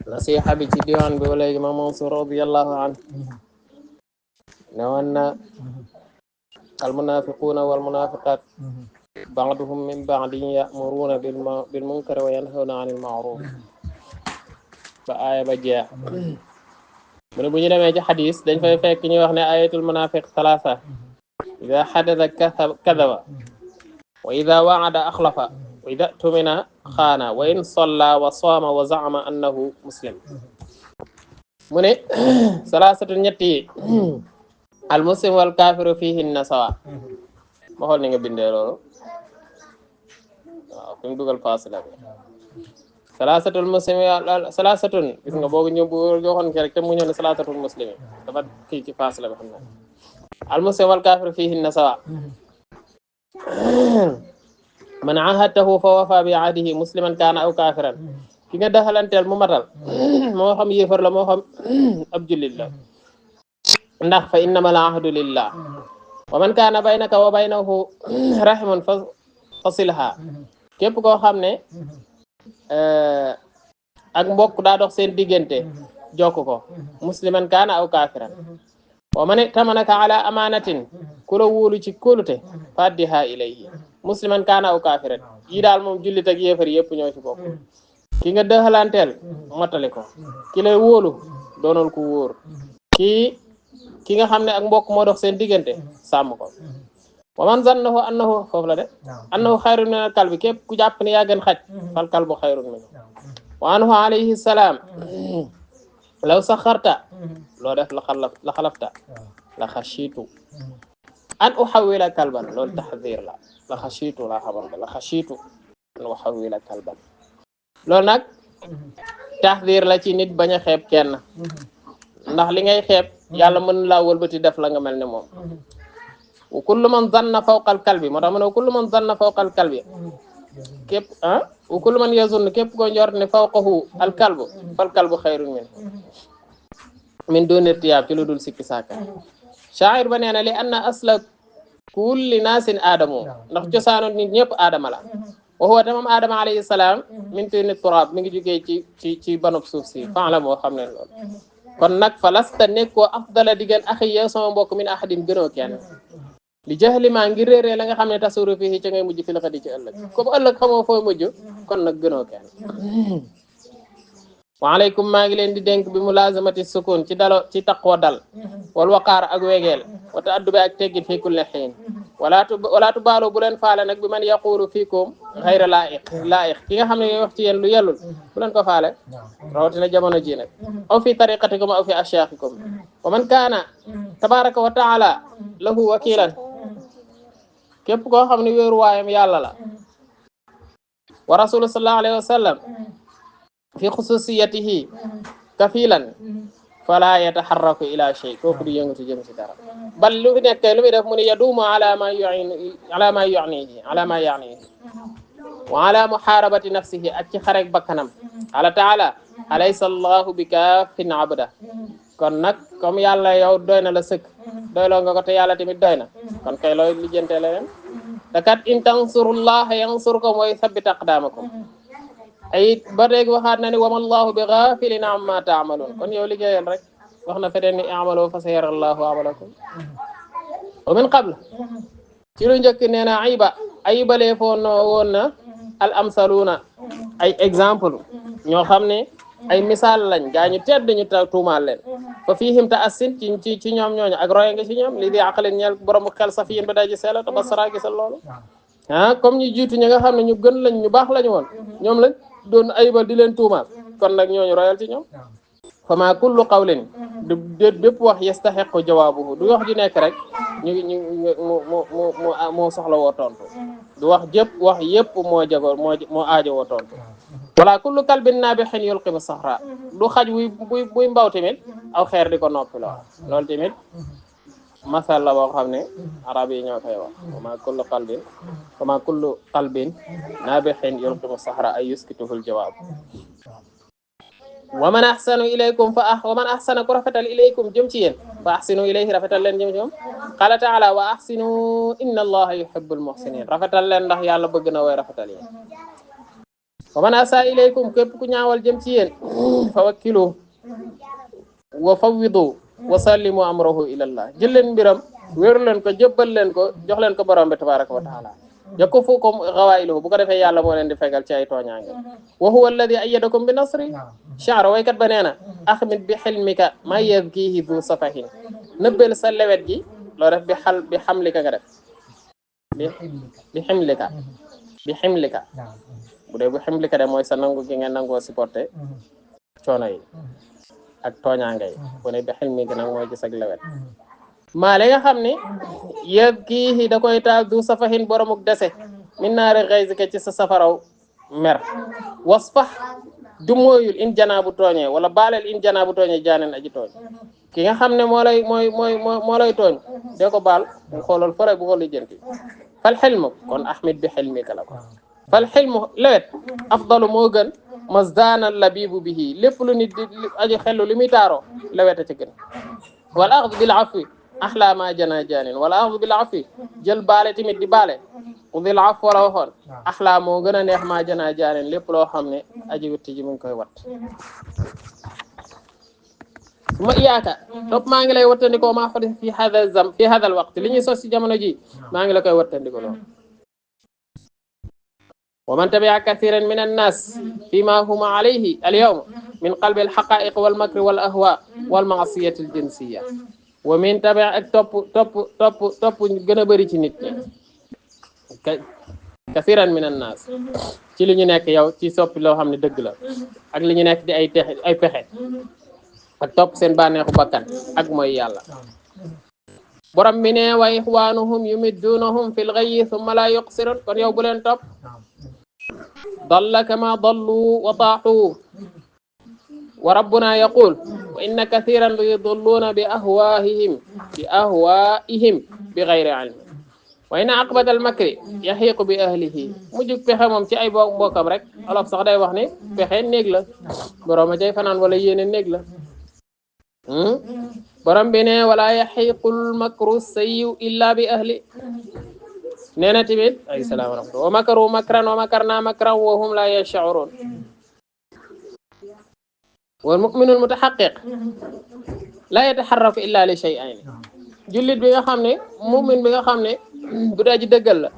nasiha bi ci diwaan bi léegi ma Mansour radiyallahu anhu ne woon na al munafiquna wal munafiqat ba'duhum min ba'din ya'muruna bil munkari wa yanhawna 'anil ma'ruf ba aaya ba jeex mu ne bu ñu demee ci xadis dañ fay fekk ñuy wax ne ayatul munafiq thalatha ida hadatha kadhaba wa ida wa'ada akhlafa wa ida tumina xaana wa in salla wa saama wa za'ama annahu muslim mu ne salaasatu ñetti al muslim wal kafiru fihinna sawa ma xool ni nga bindee loolu waaw fi mu dugal faasila bi salaasatul muslimi salaasatun gis nga boobu ñëw bu joxoon ki rek te mu ñëw ne salaasatul muslimi dafa kii ci faasila bi xam na al muslim wal kafiru fihinna sawa man ahadtahu fa wafa bi ahdihi musliman kaana aw kafiran ki nga daxalanteel mu matal moo xam yéefar la moo xam ab jullit la ndax fa innamal ahdu lillah wa man kaana baynaka wa baynahu rahimun fasilha képp koo xam ne ak mbokk daa dox seen diggante jokk ko musliman kaana aw kafiran wa man tamanaka ala amanatin ku la wóolu ci kóolute faddiha ilayhi musliman kaana aw kafiran yi daal moom jullit ak yéefar yëpp ñoo ci bokk ki nga dëxalanteel mottali ko ki lay wóolu doonal ku wóor ki nga xam ne ak mbokk moo dox seen diggante sàmm ko wa man zannahu annahu foofu la de annahu xayrun min al kalbi képp ku jàpp ne yaa gën xaj fal kalbu xayrun min wa anhu alayhi salaam law saxarta loo def la xalafta la xashiitu an uxawila kalban loolu taxdir la xashiitu la xabar la xashiitu an uxawila kalban loolu nag taxdir la ci nit bañ a xeeb kenn ndax li ngay xeeb yàlla mën laa wëlbati def la nga mel ne moom wa kullu man zanna fawqal kalbi moo tax mu ne wa kullu man zanna fawqal kalbi képp wa kullu man yazunn képp ko njort ne fawqahu al kalbu fal kalbu xayrun min duni irtiyaab ci lu dul sikki saaka shaa'ir ba nee na li anna asla kulli naasin aadamu ndax cosaanu nit ñëpp aadama la wa huwa tamam aadama alayhi salaam min tini turaab mi ngi jógee ci banub suuf si fan la moo xam ne loolu kon nag fa lasta nekkoo afdala diggan axi yow sama mbokk min ahadin gënoo kenn li jahli maa ngir réeree la nga xam ne tasuru fii ca ngay mujj fi la xadi ci ëllëg comme ëllëg xamoo fooy mujj kon nag gënoo kenn waaleykum maa ngi leen di dénk bi mulazamati sukun ci dalo ci taqwa dal wal waqaar ak wegeel wata addube ak teggit fii kulli xiin walaatu baaloo bu leen faale nag bi man yaqulu fiikum xayra laa'iq ki nga xam ne wax ci yéen lu yellul bu leen ko faale rawatina jamono ji nag aw fi tariqatikum aw fi ashyaaxikum wa man kaana tabaraka wa taala lahu wakilan képp koo xam ne wéeru waayam yàlla la wa rasulu sallallahu alayhi wa sallam fi xususiyatihi kafilan fala yataharraku ila shay kooku du yëngatu jëm ci dara bal lu fi nekk lu muy def mu ne yaduumu ala ma yunihi wa ala muharabati nafsihi ak ci xarek bakkanam ala taala alaysa allahu bi kaafin abda kon nag comme yàlla yow doy na la sëkk doyloo nga ko te yàlla tamit doy na kon kay looy lijjante leneen te kat in tansurullaha yansurkum wa yuthabbit aqdamakum ay ba léegi waxaat na ni wama allahu bi ghafilin amma ta'malun kon yow liggéeyal rek wax na feneen ni i'malu fa sayara allahu amalakum wa min qabl ci lu njëkk nee na ayibalee foo woon na al amsaluna ay exemple ñoo xam ne ay misaal lañ gaa ñu tedd ñu tuumaal leen fa fihim ta assin ci ñoom ñooñu ak roye nga ci ñoom lii di aqalin ñeel borom xel safiyin ba daji seela te basara gisal loolu comme ñu jiitu ñi nga xam ne ñu gën lañ ñu baax lañu woon ñoom lañ doon ayibal di leen tuumaal kon nag ñooñu royal ci ñoom fa ma kullu qawlin du bépp wax yastahiqu jawaabuhu du wax ju nekk rek moo soxla woo tontu du wax yëpp moo jagoor moo aajo woo tontu wala kullu kalbin nabihin yulqimu sahra du xaj buy mbaw tamit aw xeer di ko noppi loolu tamit masal la boo xam ne arab yi ñoo koy wax wa ma kullu qalbin nabihin yulqimu sahra ay yuskituhul jawaab wa man ahsanu ilaykum wa man ahsana ku rafetal ilaykum jëm ci yéen fa ahsinu ilayhi rafetal leen jëm ci moom qala ta'ala wa ahsinu inna allaha yuhibbul muhsinin rafetal leen ndax yàlla bëgg na way rafetal yéen wa man asa ilaykum képp ku ñaawal jëm ci yéen fa wakkilu wa fawwidu wa sallimu amrahu ilallah jël leen mbiram wéeru leen ko jébbal leen ko jox leen ko borom bi tabaraka wa taala yakufukum ghawailuhu bu ko defee yàlla moo leen di fegal ci ay tooñaange wa huwa alladhi ayyadakum bi nasri sha'ra waykat ba nee na axmit bi xilmika ma yadkihi du safahin nëbbel sa lewet gi loo def bi xamlika nga def bi ximlika bi ximlika bu dee bu ximlika de mooy sa nangu gi nga nangoo supporté coono yi ak tooñaange yi bu ne bi xilmika nag mooy gis ak lewet maa li nga xam ni yëg kii da koy taal du safahin boromuk dese min naari xaysika ci sa safaraw mer wasfax du mooyul in janaa bu tooñee wala baaleel in janaa bu tooñee jaaneen aji tooñ ki nga xam ne moo lay tooñ dee ko baal bu xoolal fare bu ko lijjanti fal xilmu kon ahmid bi xilmika la ko fal xilmu lewet afdalu moo gën masdaana labibu bihi lépp lu nit di aji xellu li muy taaroo lewet a ci gën wal axd bil afwi axlaa ma jana jaanin wala axdu bil afwi jël baale tamit di baale udil af wala waxoon axlaa moo gën a neex ma jana jaanin lépp loo xam ne aji witti ji mu ngi koy wat su ma iyaaka topp maa ngi lay wattandikoo maa xodis fi hada al waqt li ñuy sos ci jamono ji maa ngi la koy wattandiko loo wa man tabia kathiran min annas fi ma huma alayhi al yawm min qalbi al haqa'iq wal makri wal ahwa wal ma'siyati al jinsiyya wa min tabia ak topp gën a bëri ci nit ñi kathiran min annas ci li ñu nekk yow ci soppi loo xam ne dëgg la ak li ñu nekk di ay pexe ak topp seen bànneexu bakkan ak mooy yàlla borom bi ne wa ixwanuhum yumiddunahum fil ghayyi thumma la yuqsirun kon yow bu leen topp dalla kama dallu wa taaxu wa rabbuna yaqul wa inna kathiran la yudilluna bi ahwaihim bi ghayri ilm wa inna aqbata al makri yahiqu bi ahlihi mujjug pexe moom ci ay mbokkam rek olof sax day wax ne pexe néeg la borom a cay fanaan wala yéene néeg la borom bi ne wala yahiqul makru sayyi'u illa bi ahli nee na tamit ay salaam wa rahmatullah wa makaru makran wa makarna makran wa hum la yash'urun wal mu'minul mutahaqqiq la yataharraku illa li shay'ayn jullit bi nga xam ne mu'min bi nga xam ne bu daa ji dëggal la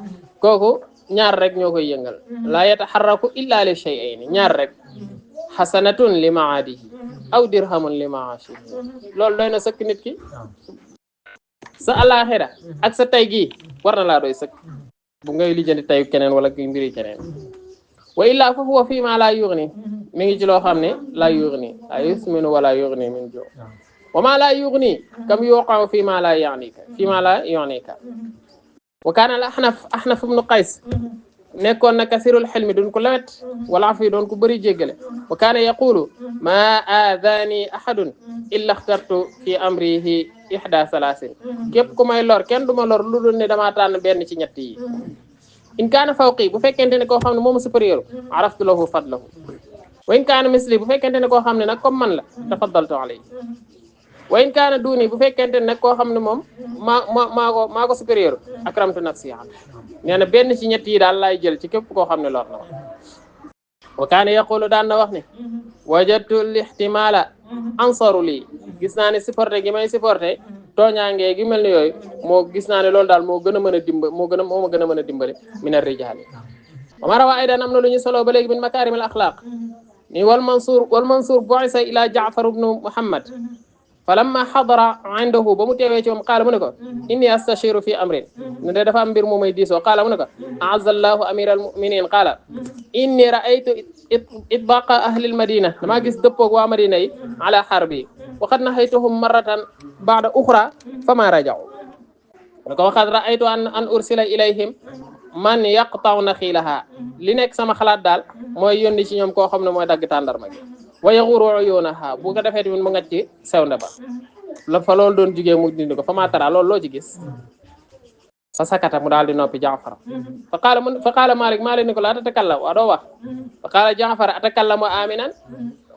kooku ñaar rek ñoo koy yëngal la yataharraku illa li shay'ayn ñaar rek hasanatun li ma'adihi aw dirhamun li ma'ashihi loolu doy na sëkk nit ki sa alaxira ak sa tay gii war na laa doy sëkk bu ngay lijjanti tayu keneen wala ki mbiri keneen wa illaa fa huwa fii ma la yughni mi ngi ci loo xam ne la yughni la yusminu wala yughni min ju' wa ma la yughni kam yuqa'u fii ma la yughnika wa kaana al ahnaf ibn qays nekkoon na kasirul xilmi doon ko lawet wala afi doon ko bëri jéggale wa kaana yaqulu ma aadani ahadun illa ikhtartu fi amrihi ihda salasin képp ku may lor kenn du ma lor lu dul ne damaa tànn benn ci ñett yi in kaana fawqi bu fekkente ne koo xam ne moom supérieur araftu lahu fadlahu wa in kaana misli bu fekkente ne koo xam ne nag comme man la tafaddaltu alayhi wa in kaana duuni bu fekkente ne nag koo xam ne moom maa ko supérieur akramtu nafsi nee na benn ci ñett yi daal laay jël ci képp koo xam ne lor na wa kaana yaqulu daan na wax ne wajadtu lihtimala ansaru lii gis naa ne supporté gi may supporté tooñaangee gi mel ni yooyu moo gis naa ne loolu daal moo gën a mën a dimbali moo ma gën a mën a dimbali min ar-rijaal wa ma rawa aydan am na lu ñu solo ba léegi min makaarimil axlaaq ni wal mansuur bu'isa ila Ja'far ibn Muhammad falamma xadara indahu ba mu teewee ci moom qaala mu ne ko inni astashiru fi amrin ne de dafa am mbir mu may diisoo qaala mu ne ko a'azza allahu amira almuminin qaala inni ra'aytu itbaqa ahli almadina damaa gis dëppoog waa madina yi ala harbi wa qad nahaytuhum marratan ba'da ukhra fama raja'u ne ko waqad ra'aytu an ursila ilayhim man yaqta'u naxilaha li nekk sama xalaat daal mooy yónni ci ñoom koo xam ne mooy dagg tàndarma gi wa yaghuru uyunaha bu ko defee tamit mu ngacc ci sewnde ba la fa loolu doon jugee mu dindi ko fa maa tara loolu loo ci gis fa sakata mu daal di noppi Jaafar fa qaala Malik ni ko laa tatakallam waa doo wax fa qaala Jaafar atakallamu aminan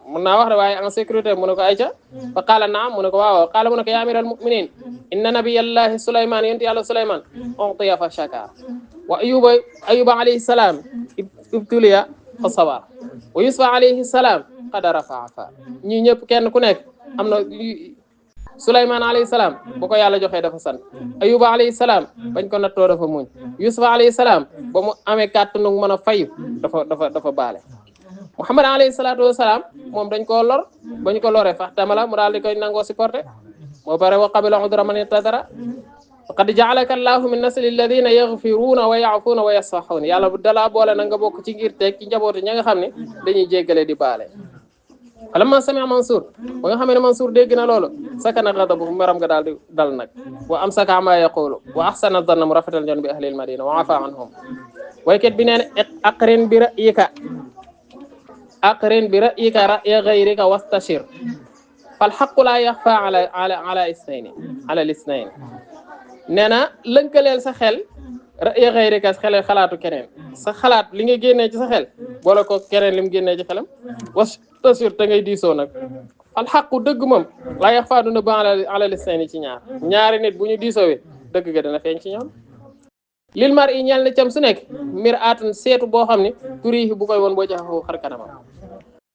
mun naa wax de waaye en sécurité mu ne ko ayca fa qaala naam mu ne ko waaw qaala mu ne ko ya amiral mu'minin inna nabiyallahi Sulayman yonent yàlla Sulayman u'tiya fa shakara wa ayuba alayhi salam ibtuliya fa sawar wa Yusufa alayhi salaam qad rafa'a fa ñii ñëpp kenn ku nekk am na Souleymane alayhi salaam bu ko yàlla joxee dafa sant Ayuba alayhi salaam bañ ko nattoo dafa muñ Yusufa alayhi salaam ba mu amee kàttanu mën a fayu dafa baale Muhammad alayhi salaatu wa salaam moom dañ koo lor ba ñu ko loree fax tamala mu daal di koy nangoo supporté moo bare wa qabila udra man ittadara qad ja'alaka Allahu min nasli alladhina yaghfiruna wa ya'funa wa yasfahuna yàlla bu dalaa boole na nga bokk ci ngir teg ci njabootu ña nga xam ne dañuy jéggale di baale falamma sami'a Mansour ba nga xam ne Mansour dégg na loolu sakana ghadabuhu meram nga daal di dal nag wa amsaka amma yaqulu wa ahsana dhanna mu rafetal jon bi ahli al-madina wa afa anhum waykat bi nee na aqrin bi ra'ya ghayrika wastashir fal haqqu la yaxfa ala al-ithnayn nee na lënkaleel sa xel ra'ya ghayrika xalaatu keneen sa xalaat li nga génnee ci sa xel boole ko keneen li mu génnee ci xelam wastashir te ngay diisoo nag fal haqqu dëgg moom la yaxfa duna ba ala al-ithnayn ci ñaari nit bu ñu diisoowee dëgg ga dana feeñ ci ñoom lil mar i ñal na cam su nekk mir aatan seetu boo xam ne turihi bu koy woon boo jaxafu xar kanamam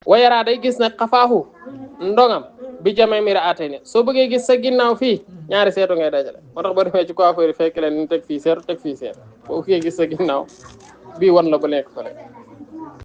wayaraa day gis nag xafaahu ndongam bi jamee mir aatay ne soo bëggee gis sa ginnaaw fii ñaari seetu ngay dajale moo tax ba demee ci coiffeur yi fekk leen ñu teg fii seetu teg fii seetu boo bëggee gis sa ginnaaw bii wan la bu nekk ko rek